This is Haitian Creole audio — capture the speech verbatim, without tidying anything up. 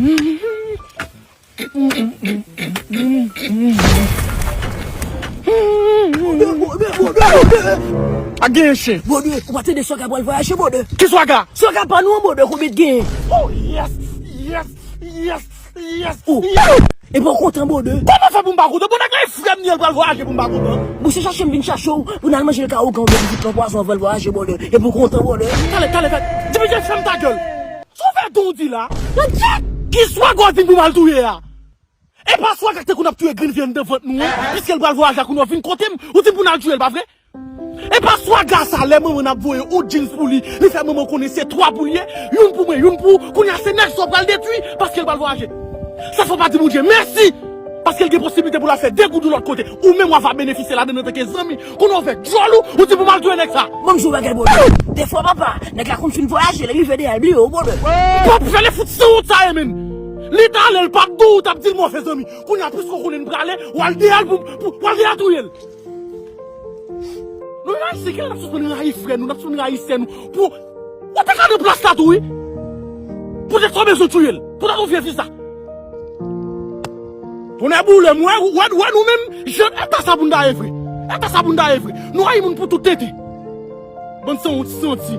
Bòdè, bòdè, bòdè, bòdè. Pa genyen chen. Bòdè, ou pa tande Swaga pral vwayaje, bòdè. Ki Swaga? Swaga pa nou an, bòdè, konbyen t genyen? Oh, yes, yes, yes, yes, oh, yes. E pa w kontan, bòdè? Kòman fè pou m pa kontan? Bon, nèg la e frè m li ye, l pral vwayaje pou m pa kontan? Bon, se chache m vin chache w, pou n al manje l ka ougan, oubyen vizit nan pwazon anvan l vwayaje, bòdè. E pou w kontan, bòdè. Talè, talè, talè. Dimitrice, fèm ta gèl. Sa w fè don di la? Nan tchèk! Ki Swaga w di m pou m al touye a? E pa Swaga k te konn ap touye grenn vyann nan vant nou an, piske l pral vwayaje a kounye a, w vin kote m, ou di m pou n al touye l, pa vre? E pa Swaga sa, lè manman n ap voye on jeans pou li, li fè manman konnen se twa pou l ye, youn pou mwen, youn pou ou, kounye a se nèg sa w pral detwi, paske l pral vwayaje. Sa fò pa di Bondye mèsi, paske l gen posiblite pou l al fè de goudou lòt kote, ou menm w a va benefisye ladann antanke zanmi, kounye a w fè djòl ou, ou di pou m al touye nèg sa. Ban m di w bagay, bòdè. Defwa, papa, nèg la konn fin vwayaje, lè l rive dèyè l bliye w, bòdè. P ap fè l fout sanwont sa ye, menn. Li t ale, l p ap di w, ou t ap di l move zanmi. Kounye a, piske w konnen n prale, w al dèyè l pou, pou, w al dèyè touye l. Nou menm Ayisyen, kilè n ap sispann rayi frè nou, n ap sispann rayi sè nou. Pou, ou te ka nan plas la tou, wi. Poutèt sa w bezwen touye l. Poutèt yon vye fi sa. Tonnè boule m, wè, wè, wè nou menm, jan, eta sa pou n ta ye vre. Eta sa pou n ta ye vre. Nou rayi moun pou tout tenten. Bann sanwont santi.